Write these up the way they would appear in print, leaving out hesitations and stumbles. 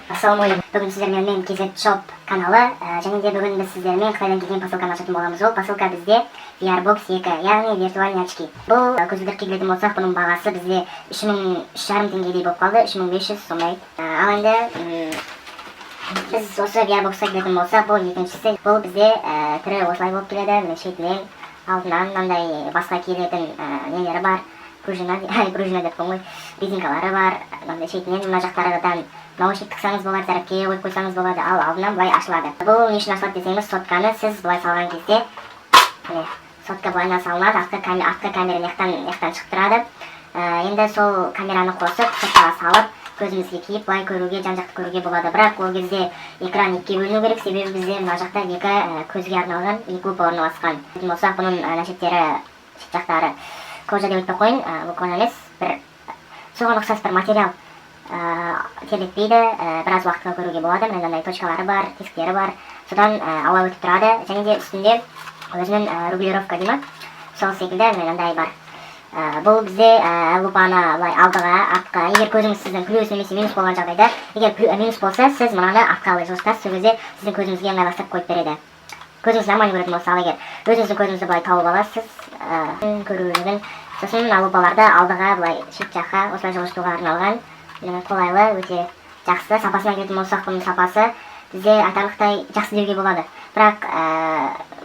Ассалаумағалейкум. Бүгін сіздермен мен KZ Shop каналы, және де бүгін біз сіздермен Қытайдан келген посылканы ашатын боламыз. Ол посылка бізде VR Box 2, яғни виртуальный очки. Бұл көзілдірікке келетін болсақ, бұның бағасы бізде 3500 теңгедей болып қалды, 3500 сондай. Ал енді біз осы VR Boxқа келетін болсақ, бұл екіншісі. Бұл бізде түрі осылай болып келеді. Міне, шетінен, алдынан мынандай басқа киілетін нелері бар. Пружина, пружина деп қоймай, резинкалары бар. Мынандай шетінен мына жақтардан наушник тықсаңыз болады, зарядке қойып қойсаңыз болады, ал алдынан былай ашылады. Бұл не үшін ашылады десеңіз, сотканы сіз былай салған кезде, міне, сотка былайынан салынады, артқы камера мына шығып тұрады. Енді сол камераны қосып, соткаға салып, көзімізге киіп, былай көруге, жан жақты көруге болады. Бірақ ол кезде экран екіге бөліну керек, себебі бізде мына жақта екі көзге арналған екі лупа орналасқан. Болсақ, бұның шеттері, шет жақтары кожа деп айтпай ақ қояйын, бұл кожа емес, бір соған ұқсас бір материал, терлетпейді, біраз уақытқа көруге болады. Міне, мынандай точкалары бар, тесіктері бар, содан ауа өтіп тұрады. Және де үстінде өзінің регулировка дей ма, сол секілді міне мынандай бар. Бұл бізде лупаны былай алдыға, артқа, егер көзіңіз сіздің плюс немесе минус болған жағдайда, егер минус болса, сіз мынаны артқа былай жылжытасыз, сол кезде сіздің көзіңізге ыңғайластырып қойып береді. Көзіңіз нормально көретін болса, ал егер өзіңіздің көзіңізді былай тауып аласыз, көрулігін, сосын мына лупаларды алдыға былай шет жаққа осылай жылжытуға арналған. Міне, қолайлы, өте жақсы. Сапасына келетін болсақ, бұның сапасы бізде айтарлықтай жақсы деуге болады. Бірақ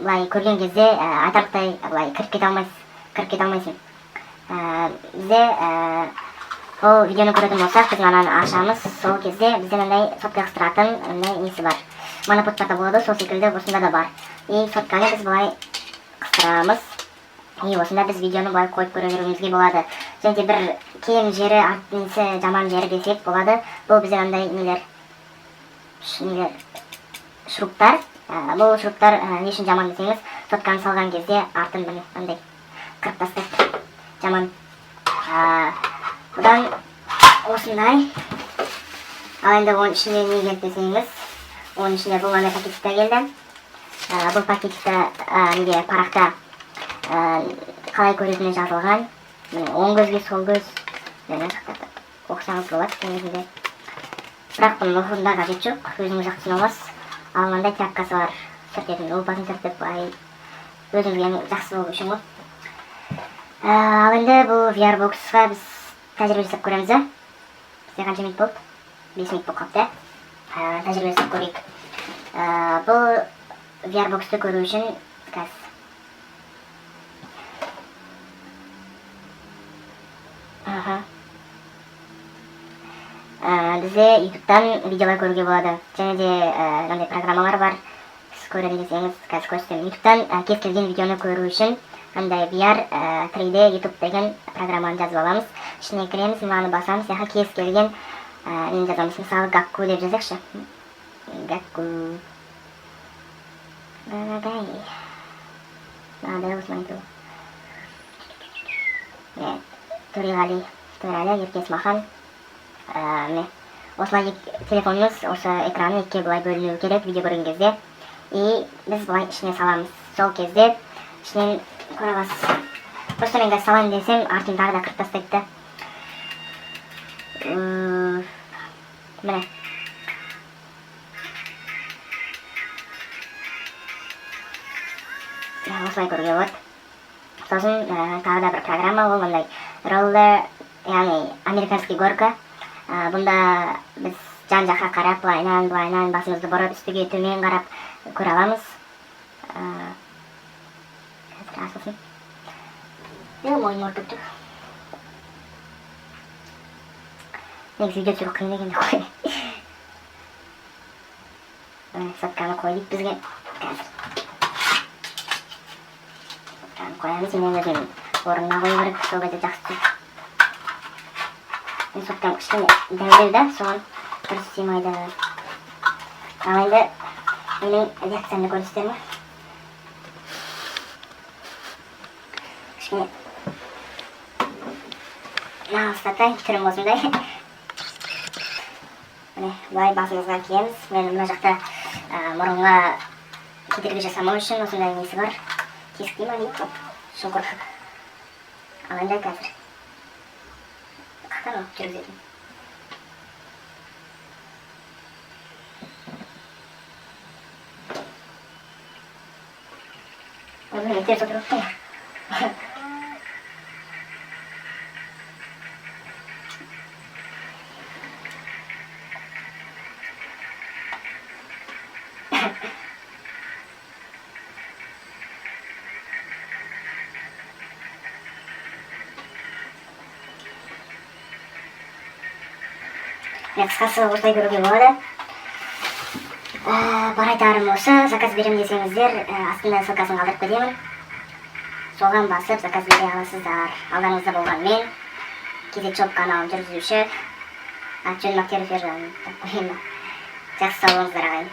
былай көрген кезде айтарлықтай былай кіріп кете алмайсыз, кіріп кете алмайсың. Бізде ол видеоны көретін болсақ, біз мынаны ашамыз, сол кезде бізде мынандай сотка қыстыратын мындай несі бар. Моноподтарда болады, сол секілді осында да бар. И сотканы біз былай қыстырамыз. И осында біз видеоны былай қойып көре беруімізге болады. Және де бір кем жері, несі, жаман жері десек болады. Бұл бізде мынандай нелер, нелер, шуруптар. Бұл шуруптар не үшін жаман десеңіз, сотканы салған кезде артын міне мынандай қырып тастайды. Жаман. Бұдан осындай. Ал енді оның ішінде не келді десеңіз, оның ішінде бұл мынандай пакетикте келді. Бұл пакетикте неде, парақта қалай көретіні жазылған. Міне, оң көзге, сол көз. Міне, жақта оқысаңыз болады негізінде. Бірақ бұның оқудың да қажеті жоқ, өзіңіз ақ түсіне аласыз. Ал мынандай тряпкасы бар, сүртетін, лупасын сүртіп, былай өзіңізге жақсы болу үшін ғой. Ал енді бұл VR Boxқа біз тәжірибе жасап көреміз, да? Бізде қанша минут болды? 5 минут болып қалыпты. Тәжірибе жасап көрейік. Бұл VR Boxты көру үшін қазір аха. Бізде ютубтан видеолар көруге болады. Және де мынандай программалар бар. Сіз көремін десеңіз, қазір көрсетемін. Ютубтан кез келген видеоны көру үшін мынандай VR 3D YouTube деген программаны жазып аламыз. Ішіне кіреміз, мынаны басамыз, яғни кез келген нені жазамыз. Мысалы, Гакку деп жазайықшы. Гакку. Гагай. Надо осылай. Міне, Төреғали, Төреәлі, Ерке Есмахан. Міне, осылай телефонымыз осы экраны екіге былай бөлінуі керек видео көрген кезде. И біз былай ішіне саламыз. Сол кезде ішінен көре аласыз. Просто мен қазір салайын десем, артын тағы да қырып тастайды да. Міне. Осылай көруге болады. Сосын тағы да бір программа, ол мындай роллер, яғни американский горка. Бұнда біз жан жаққа қарап, былайынан, былайынан басымызды бұрып, үстіге, төмен қарап көре аламыз. Қазір ашылсын. Мойным ауырып кетті. Негізі видео түсіру қиын екен деп қой. Сотканы қой дейді бізге. Қазір. Сотканы қоямыз, мен өзім орнына қою керек, сол кезде жақсы түседі. Мен соткам кішкене дәулеу да, соған дұрыс сыймайды. Ал енді менің реакциямды көресіздер ме? Кішкене алыстатайын, түрім осындай. Міне, былай басымызға киеміз. Мен мына жақта мұрынға кедергі жасамау үшін осындай несі бар. Тесік дей ма, не дейді? Шұңқыр. Ал енді қазір қаяқтан алып жүргізетін? Мен теріс отырып ғой. Міне, қысқасы, осылай көруге болады. Бар айтарым осы. Заказ беремін десеңіздер, астында ссылкасын қалдырып кетемін, соған басып заказ бере аласыздар. Алдарыңызда болған мен, KZ Shop каналын жүргізуші, аты жөнім Актеров Ержан деп қояйын ба. Жақсы, сау болыңыздар, ағайын.